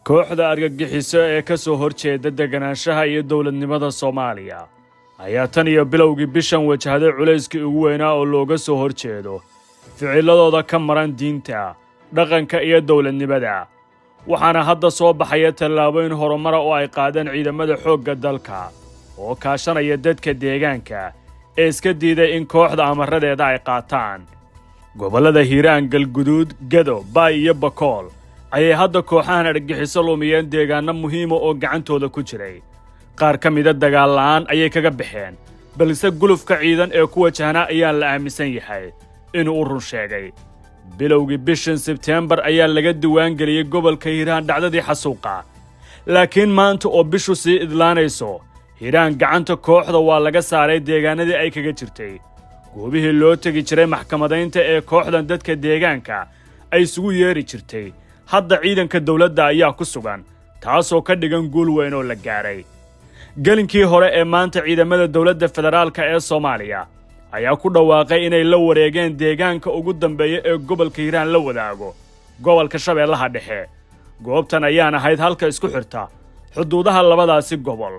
Kooxda argagixiso ee ka soo horjeeda deganaanshaha iyo dowladnimada Soomaaliya ayaa tan iyo bilowgii bishan wajahday culayskii ugu weynaa oo looga soo horjeedo ficiladooda ka maran diinta, dhaqanka iyo dowladnimada. Waxaana hadda soo baxaya tallaabooyin horumara oo ay qaadeen ciidamada xoogga dalka oo kaashanaya dadka deegaanka ee iska diiday in kooxda amaradeeda ay qaataan. Gobollada Hiiraan, Galguduud, Gedo, Baay iyo Bakool ayay hadda kooxahan argagixiso lumiyeen deegaanno muhiima oo gacantooda ku jiray. Qaar ka mida dagaal la'aan ayay kaga baxeen, balse gulufka ciidan ee ku wajahnaa ayaa la aaminsan yahay inuu u run sheegay. Bilowgii bishan Sebteembar ayaa laga diiwaangeliyey gobolka Hiiraan dhacdadii xasuuqa, laakiin maanta oo bishu sii idlaanayso, Hiiraan gacanta kooxda waa laga saaray deegaanadii ay kaga jirtay. Goobihii loo tegi jiray maxkamadaynta ee kooxdan dadka deegaanka ay isugu yeeri jirtay, hadda ciidanka dowladda ayaa ku sugan, taasoo ka dhigan guul weyn oo la gaaray. Gelinkii hore ee maanta, ciidamada dowladda federaalka ee Soomaaliya ayaa ku dhawaaqay inay la wareegeen deegaanka ugu dambeeya ee gobolka Hiiraan la wadaago gobolka Shabeellaha Dhexe. Goobtan ayaan ahayd halka isku xirta xuduudaha labadaasi gobol.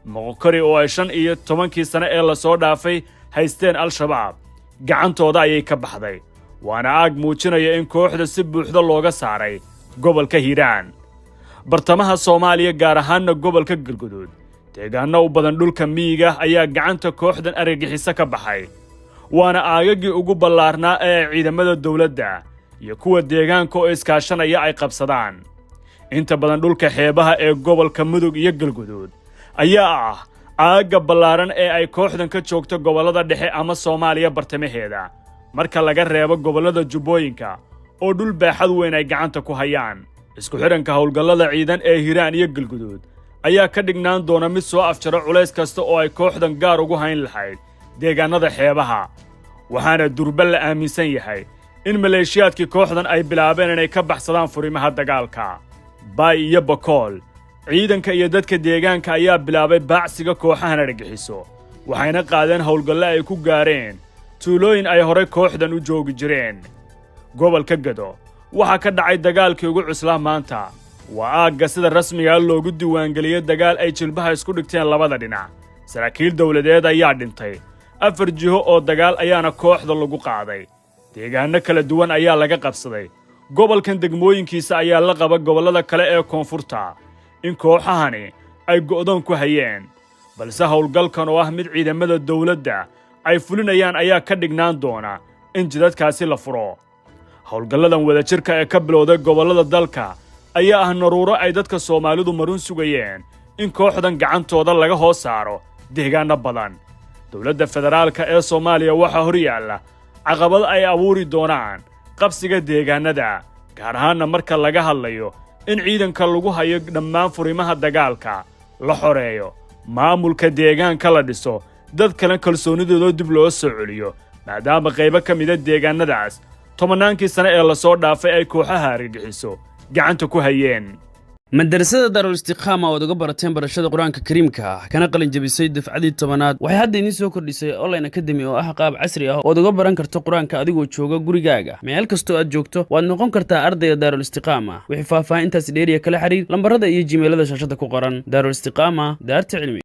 Moqokori oo ay 15kii sane ee lasoo dhaafay haysteen Al-Shabaab, gacantooda ayay ka baxday, waana aag muujinaya in kooxda si buuxda looga saaray gobolka Hiiraan. Bartamaha Soomaaliya, gaar ahaanna gobolka Galguduud, deegaanno u badan dhulka miyiga ayaa gacanta kooxdan argagixiso ka baxay, waana aagagii ugu ballaarnaa ee ay ciidamada dowladda iyo kuwa deegaanka oo iskaashanaya ay qabsadaan. Inta badan dhulka xeebaha ee gobolka Mudug iyo Galguduud ayaa ah aagga ballaaran ee ay kooxdan ka joogto gobollada dhexe ama Soomaaliya bartamaheeda, marka laga reebo gobollada Jubbooyinka oo dhul baaxad weyn ay gacanta ku hayaan. Isku xidhanka howlgallada ciidan ee Hiiraan iyo Galguduud ayaa ka dhignaan doona mid soo afjaro culays kasta oo ay kooxdan gaar ugu hayn lahayd deegaannada xeebaha. Waxaana durba la aaminsan yahay in maleeshiyaadkii kooxdan ay bilaabeen inay ka baxsadaan furimaha dagaalka. Baay iyo Bakool, ciidanka iyo dadka deegaanka ayaa bilaabay baacsiga kooxahan argagixiso, waxayna qaadeen howlgalle ay ku gaareen tuulooyin ay horey kooxdan u joogi jireen. Gobolka Gado waxaa ka dhacay dagaalkii ugu cuslaa maanta. Waa aagga sida rasmigaa loogu diiwaangeliyey dagaal ay jilbaha isku dhigteen labada dhinac. Saraakiil dowladeed ayaa dhintay, afar jiho oo dagaal ayaana kooxda lagu qaaday, deegaanno kala duwan ayaa laga qabsaday. Gobolkan degmooyinkiisa ayaa la qaba gobollada kale ee koonfurta in kooxahani ay go'doon ku hayeen, balse howlgalkan oo ah mid ciidamada dowladda ay fulinayaan ayaa ka dhignaan doona in jidadkaasi la furo. Howlgalladan wadajirka ee ka bilowday gobollada dalka ayaa ah naruuro ay dadka Soomaalidu marun sugayeen in kooxdan gacantooda laga hoos saaro deegaanno badan. Dowladda federaalka ee Soomaaliya waxaa hor yaalla caqabad ay abuuri doonaan qabsiga deegaannada, gaar ahaanna marka laga hadlayo in ciidanka lagu hayo dhammaan furimaha dagaalka la xoreeyo, maamulka deegaanka la dhiso, dad kale kalsoonidooda dib loo soo celiyo, maadaama qaybo ka mida deegaannadaas tobannaankii sane ee lasoo dhaafay ay kooxaha argagixiso gacanta ku hayeen. Madarasada Daarul Istiqaama ood uga barateen barashada Qur-aanka Kariimka ah, kana qalin jabisay dafcadii 10aad, waxay hadda idiin soo kordhisay online academy oo ah qaab casri ah ood uga baran karto Qur-aanka adigoo jooga gurigaaga. Meel kastoo aad joogto waad noqon kartaa ardayga Daarul Istiqaama. Wixii faahfaahintaasi dheeriya, kala xiriir lambarada iyo jimeelada shaashada ku qoran. Daarul Istiqaama, daarta cilmi.